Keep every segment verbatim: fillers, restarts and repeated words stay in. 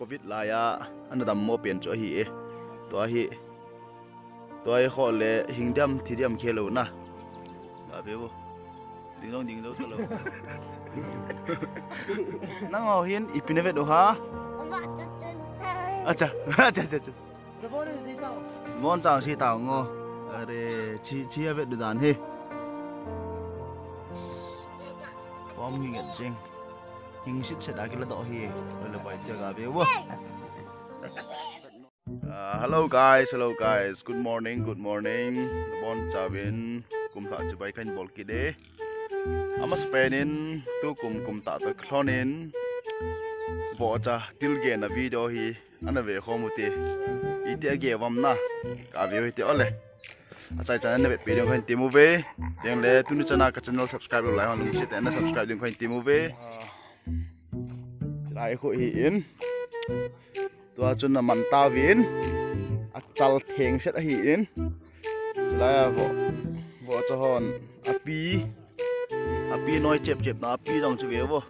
Covid laiya ana dammo pen chu ahi e. Tua hi, tua hi kho le hing diam thi diam khe lou na. Ga ve vo. Ding dong ding dong ta lou. Nang ho hin ipi na vet u ha? Acha, acha, acha, acha. Bon chang si tao ngo. Are, chi, chi a vet du dan hi. Pom hi nget jing. Hing sit set a kila doh hi. Ole bai tia ga ve vo. Ah, hello guys, hello guys. Good morning, good morning. Bon chavin kum tha chibai kan bol kit e. Amasapen in tukum kum tah tah lhon in vohcha tilge na video hi ana ve khom u te. Iti age vam na ka ve u hite ole. Achai chan ana vetpi ding khan timu ve. Tengle tuni chana ka channel subscribe lou lai hon lungset tah in ana subscribe ding khan timu ve. Chilai khu hi in. Tua chun aman tauvin, achal theng set ahi in. Chulai a vo, vohcha hon, api, api noi chep chep na, api jong chu ve vo.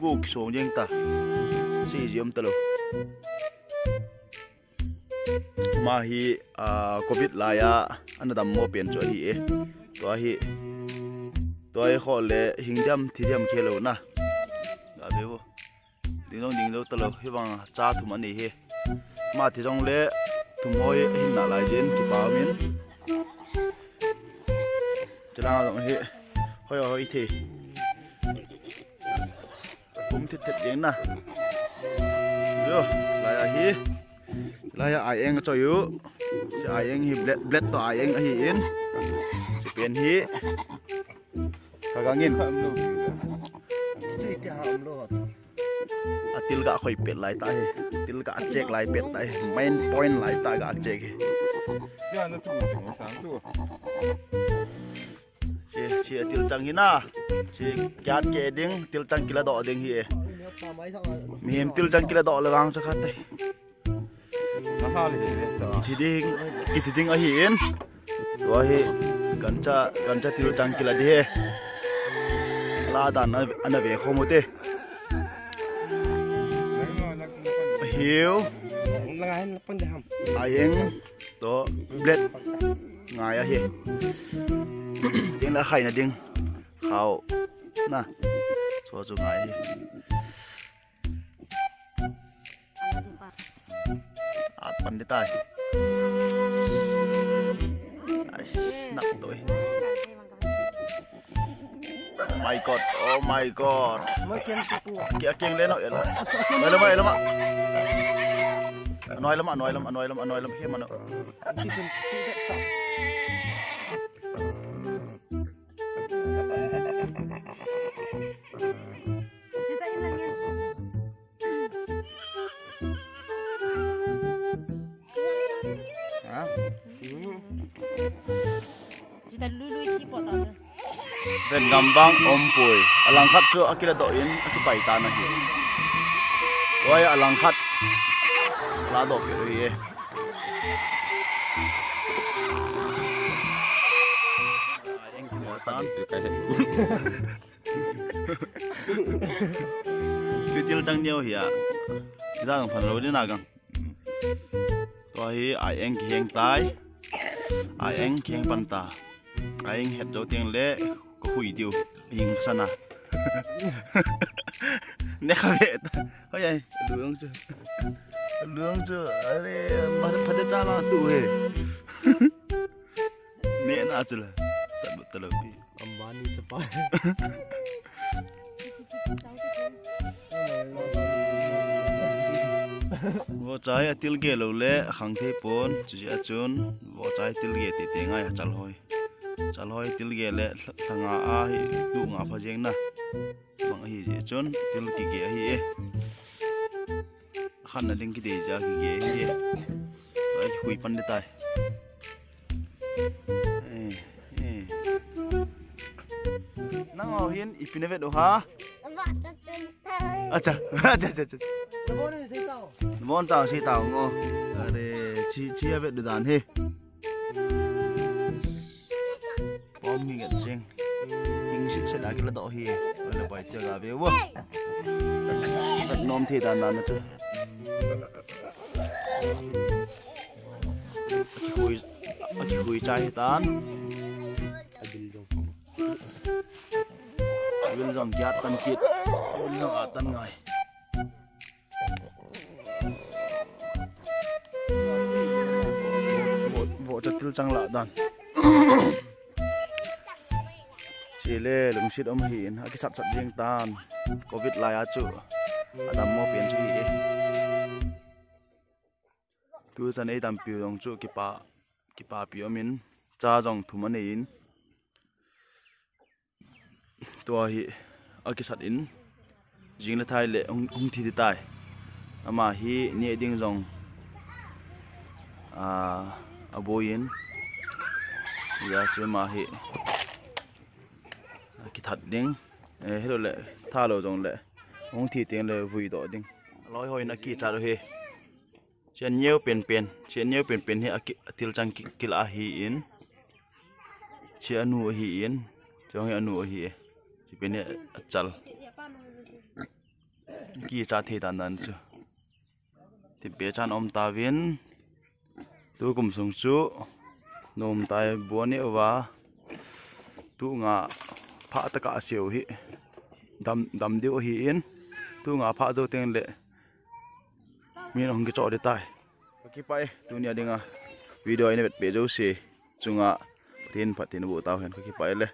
Gu kisong jeng ta. Si jiom ta lou. Ma hi, ah, Covid laiya ana dammo pen chu ahi e. Tua hi, tua hi kho le hing diam thi diam khe lou na. Ga ve vo. Ding dong ding dong ta lou, hi bang cha thum ani hi. Ma thi jong le thum hoi hin na lai jin kipa min. Tilang jong hi hoi hoi thi. Kum thit thit jeng na. Yo, lai a hi. Lai a ai eng cho yu. Si ai eng hi blade, blade to ai eng ahi in. Si pen hi. Ka gang in. Atil ga khoi pet lai ta hi. Atil ga check lai pet ta hi. Main point lai ta ga check hi. Chi, chi atil chang hi na. Chi kiat ke ding, til chang kila doh ding hi e. Mihem til chang kila doh le vang cha khat te. Kithi ding, kithi ding ahi in. Tua hi gancha, gancha til chang kila di he. La dan ana, ana ve khom u te. Hiu. Ai eng to blade ngai ahi. Ding la khai na ding. Khao na. Cho chu ngai ahi. At pan di tai. Ai, nak toi. Oh my God, oh my God. Kia keng le no ela. Noi lama, lama. Noi lama, noi lama, noi lama, noi lama. Hema no. Ha? Ven gam vang umpoi. Alang khat chu akila doh in akipai tan ahi. Oi, alang khat. La doh kit u hi e. Tan. Chu til chang neo hi a. Jang phan lou ni na gang. Tua hi ai eng kiheng tai. Ai eng kiheng pan ta. Ai eng het jou teng le ka hui diu. Hing sana. Ne kha ve ta. Hoi ai. Luang chu. Luang chu. Are, ma pha de cha ma tu he. Ne na chu la. Ta ta lo pi. Ambani chapa. Vohcha hi atil ge lou le akhang thei pon, chuche a chun vohcha hi til ge tete ngai a chal hoi. Chal hoi til ge le lha-, lhanga a hi tu nga pha jeng na. Bang ahi jeh chun til kige ahi e. Khan na ding kidei ja kige ahi e. Ai, khui pan de tai. Eh, eh. Nang ho hin ipi na vet u ha? Acha, acha, acha, acha. Bon chang si tao ngo. Are, chi, chi a vet du dan hi. Pom hi nget jing. Hing sit set a kila doh hi. Ole bai tia ga ve vo. Nom thei dan dan na chu. Akikhui, akikhui chai hitan. Abil jong. Abil jong kiat tan kit. Abil jong atan ngai. Vo, vo chatil chang la dan. Chule lungset um hin, akisat sat jing tan. Covid lai a chu adammo pen chu hi e. Tu chan ei tampi jong chu kipa, kipapi um in, cha jong thum anei in. Tua hi akisat in, jing le thai le hung, hung thi tai. Ama hi neh ding jong, a, aboi in. Hijeh chun ama hi akithat ding. Eh, hilou le, tha lou jong le, hung thi teng le vui doh ding. Loi hoi in akichat u hi. Chia neo penpen, chia neo penpen hi aki-, atil chang ki-, kila ahi in. Chia anu ahi in. Chong hi anu ahi e. Chi pen hi achal. Kicha thei dan dan chu. Tipe chan um tauvin. Tukum sung chu nom tai boni uva. Tu nga pha taka aseu hi. Dam, dam diu ahi in. Tu nga pha jou teng le. Min hung kichoh ding tai. Ka kipah e, tunia dinga video ina vetpeh jouse chunga Pathen phatthei naboh tauhen, ka kipah e le.